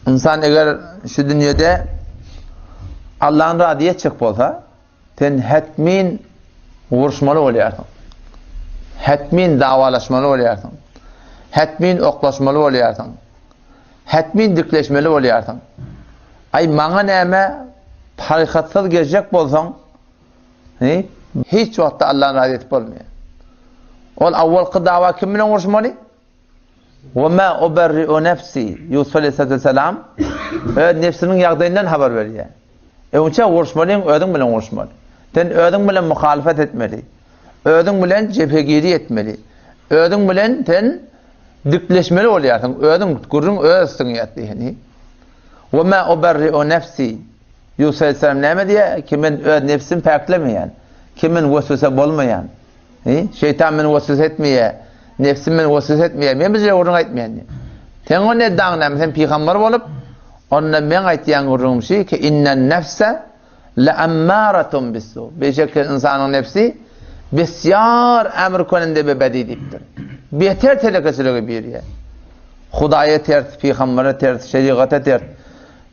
Ynsan eger şu dünýede Allahny razy etjek bolsa, sen hetmin uruşmaly bolýarsyň. Hetmin dawalaşmaly bolýarsyň. Hetmin oklaşmaly bolýarsyň. Hetmin dikleşmeli bolýarsyň. Aý maňa näme parykatsyz gezjek bolsaň, hiç wagtda Allahny razy edip bolmaýar. Ol awwalky dawa kim bilen uruşmaly? Ve ma uberri'u nefsi Ýusup aleyhissalatu vesselam öz nefsiniň ýagdaýyndan habar berýär. Öňçe uruşmalyň özüň bilen uruşmaly. Sen özüň bilen muhalifet etmeli. Özüň bilen jebhegiri etmeli. Özüň bilen sen dikleşmeli bolýarsyň. Özüň gürrüň öz üstüňe ýatdy ýani. Ve ma uberri'u nefsi Ýusup aleyhissalam näme diýýär? Ki men öz nefsimi päklemeýän. Ki men weswese bolmaýan. He, şeýtan meni weswese etmeýär. Nefsim meni weswese etmeýär. Men bir gürrüň aýtmaýan diýýär. Sen o ne daň näme? Sen pygamber bolup, onda men aýtýan gürrüňim şu ki innen nefse la ammaratun bisu. Beşek ynsanyň nefsi bisýar emr konende be bedi diýipdir. Beter telekeçiligi birýär. Hudaýa ters, pygambere ters, şeriata ters.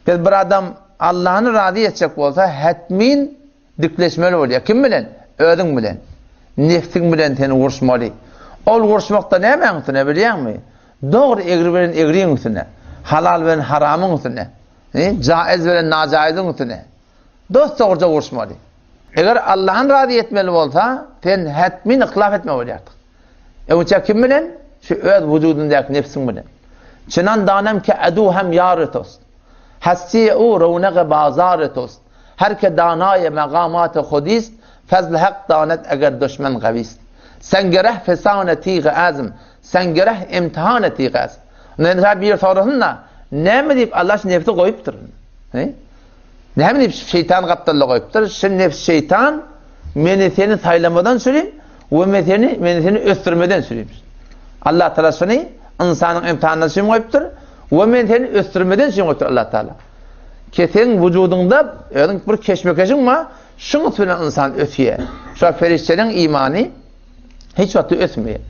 Biz bir adam Allahny razy etjek bolsa, hetmin Dikleşmeli bolýar. Kim bilen? Özüň bilen. Nefsiň bilen sen uruşmaly. Ol uruşmakda nämäň üstüne bilýäňmi? Dogry egri bilen egriň üstüne. Halal bilen haramyň üstüne. Jaiz bilen najaýyzyň üstüne. Dos-dogruja uruşmaly. Eger Allahny razy etmeli bolsa, sen hetmin yhlaf etmeli bolýarsyň. Öňçe kim bilen? Şu öz wujudyndaky nefsiň bilen. Çynan danem ke adu hem ýar tost. Hasti u rownagy bazar tost. Her ke danaýe megamat-y hudist, fezl hak danet eger duşmen gawist. Sengereh fesane tygy azm, sengereh imtihane tygy azm. Onda indi bir sorasyn-da, näme diýip Allah şu nefsi goýupdyr? He? Näme diýip şeýtan gapdalda goýupdyr? Şu nefs şeýtan meni seni saýlamadan süreyim we men seni meni seni ösdürmeden süreyim. Allah Taala şuny ynsanyň imtihanyna üçin goýupdyr we men seni ösdürmeden üçin goýupdyr Allah Taala. Ki seň wujudyňda özüň bir keşmekeşiň bar, şuň bilen ynsan ösýär. Şo perişdeleriň imany hiç wagtda ösmeýär.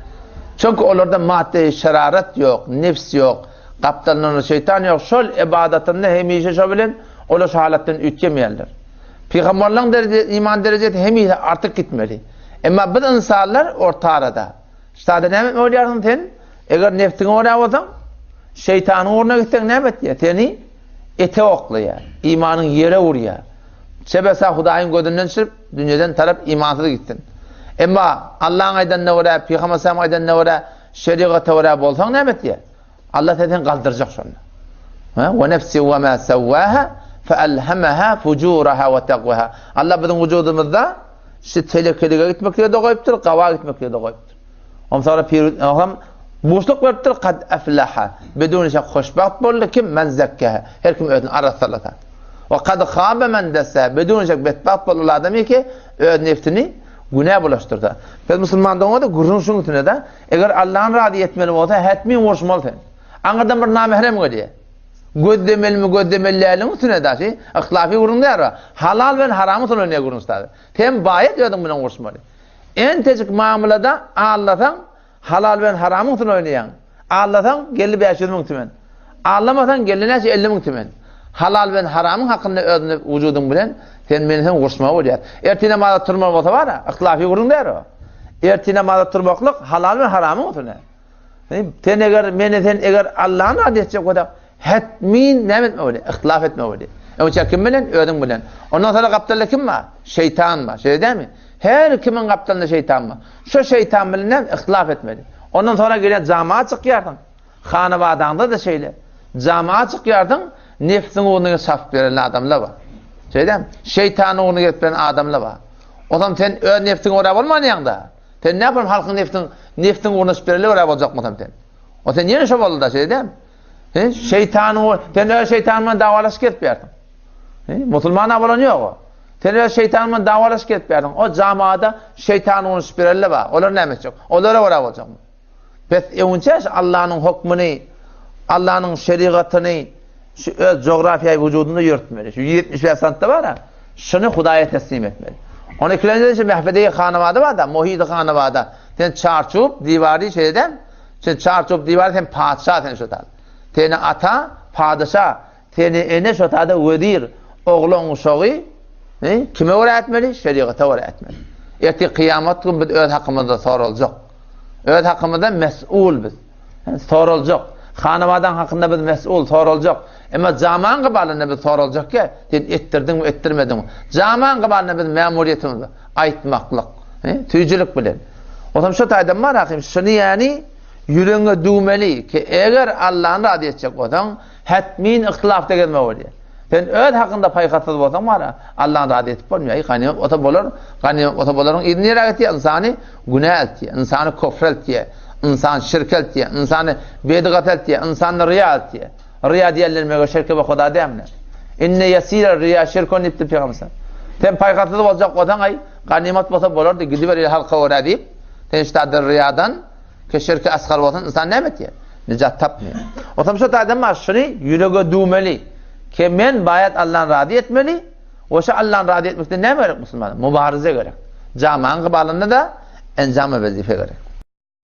Çünki olarda maddy şerarat ýok, nefs ýok, gapdalynda şeýtan ýok. Şol ibadatynda hemişe şo bilen olar şu halatdan üýtgemeýärler. Pygamberleriň dereje, iman derejesi hemişe artyk gitmeli. Emma biz ynsanlar orta arada. Ştada näme bolýarsyň sen? Eger nefsiňe görä bolsaň, şeýtanyň ugruna gitseň näme etýär? Seni ete oklaýar, imanyň ýere urýar. Çebesa Hudaýyň gözünden düşürip, dünýeden tarap imansyz gitsin. Emma Allaň aýdanyna görä, Pygamber sallam aýdanyna görä, şerigata görä bolsaň näme etýär? Allah seni galdyrjak şonda. Ha, we nefsi we ma sawwaha fa alhamaha fujuraha we taqwaha. Allah biziň wujudymyzda şu telekelige gitmeklige de goýupdyr, gawa gitmeklige de goýupdyr. Ondan pir hem buşluk beripdir, kad aflaha. Bidun şek hoşbagt boldy kim men zekkehe. Her kim özüni arassalasa. We kad khaba men desse. Bidun şek betbagt boldy adam ki öz nefsini günä bulaşdyrsa. Biz musulman doňada gürrüň şuň üstüne de, eger Allahny razy etmeli bolsa, hetmin uruşmaly sen. Aňyrdan bir namährem gelýär. Gözlemelimi gözlemeli däliniň üstüne daşy, yhlafy gürrüň däl. Halal bilen haramyň üstüne oýnaýar gürrüň üstad. Sen baýat özüň bilen uruşmaly. Entejik mamlada aldasaň, halal bilen haramyň üstüne oýnaýaň. Aldasaň, geldi 500 müň tümen. Aldamasaň, geldi näçe 50 müň tümen. Halal bilen haramyň hakynda özüni wujudyň bilen sen meni sen uruşmaly bolýar. Ertir namaza turmaly bolsa bar-a, yhlafy gürrüň däl o. Ertir namaza turmaklyk halal bilen haramyň üstüne. Sen eger meni sen eger Allahny razy etjek bolsaň, hetmin näme etmeli bolýar? Yhtilaf etmeli bolýar. Öňçe kim bilen? Özüň bilen. Ondan sonra gapdalda kim bar? Şeýtan bar. Şeýle dälmi? Her kimiň gapdalynda şeýtan bar. Şu şeýtan bilen näme? Yhtilaf etmeli. Ondan sonra gelýän jama çykýarsyň. Hanabadaňda da şeýle. Jama çykýarsyň, nefsiň ugruna çapyp beren adamlar bar. Şeýle dälmi? Şeýtanyň ugruna gelip beren adamlar bar. O zaman sen öz nefsiňe görä bolmanýaň-da. Sen näme halkyň nefsiň nefsiň ugruna şübheli görä boljakmysan sen? O sen ýene şo boldy da şeýle dälmi? He, şeýtanyň sen öz şeýtanyň bilen dawalaşyp gelip ýärsiň. He, musulman bolan ýok o. Sen öz şeýtanyň bilen dawalaşyp gelip ýärsiň. O jamaada şeýtanyň ugruna şübheli bar. Olar näme etjek? Olara görä boljakmy? Pes öňünçä şu Allanyň hukmyny, Allanyň şerigatyny şu öz coğrafiýa wujudynda ýörtmeli. Şu 175 santda bar-a, şuny Hudaýa teslim etmeli. Ony ikilenjiden şu mehfedeyi hanawada bar-da, muhidi hanawada. Sen çarçup diwary şeýle däl. Sen çarçup diwary sen patyşa sen şu tal. Seni ata patyşa. Seni ene şo tada wezir, oglan uşagy kime görä etmeli? Şerigata görä etmeli. Ertir kyýamat gün biz öz hakymyzda soraljak. Öz hakymyzda mes'ul biz. Soraljak. Hanawadan hakynda biz mes'ul, soraljak. Emma jaman gybalynda biz soraljak ki, sen etdirdiňmi, etdirmediňmi? Jaman gybalynda biz mämuriýetimiz bar. Aýtmaklyk. Süýjülik bilen. Otam şo taýdan bar ahim, şuny ýani ýüregiňe düwmeli ki, eger Allany razy etjek bolsaň, Hetmin yhtylafda gezme bolýar. Sen öz hakyňda paýhassyz bolsaň bara, Allany razy edip bolmaýar. Ganymat bolsa bolar, ganymat bolsa bolaryň yzy nirä gitýär? Ynsany günä eltýär, ynsany kofre eltýär, ynsany şirke eltýär, ynsany bedgata eltýär, ynsany ryýa eltýär. Ryýa diýenler şirke we Huda dälmi? Inne ýesire ryýa şirkun diýipdir Pygamber. Sen paýhassyz boljak bolsaň, aý, ganymat bolsa bolar diý, gidiber halka görä diýip, sen ştadyr ryýadan Ke şirki asgar bolsun, ynsan näme etýär? Nijat tapmaýar. Otam şo taýdan bar, şuny ýürege düwmeli. Ke men baýat Allany razy etmeli, we şo Allany razy etmekde näme gerek musulmana? Mubarize gerek. Jamaň gybalynda-da enjam we wezipe gerek.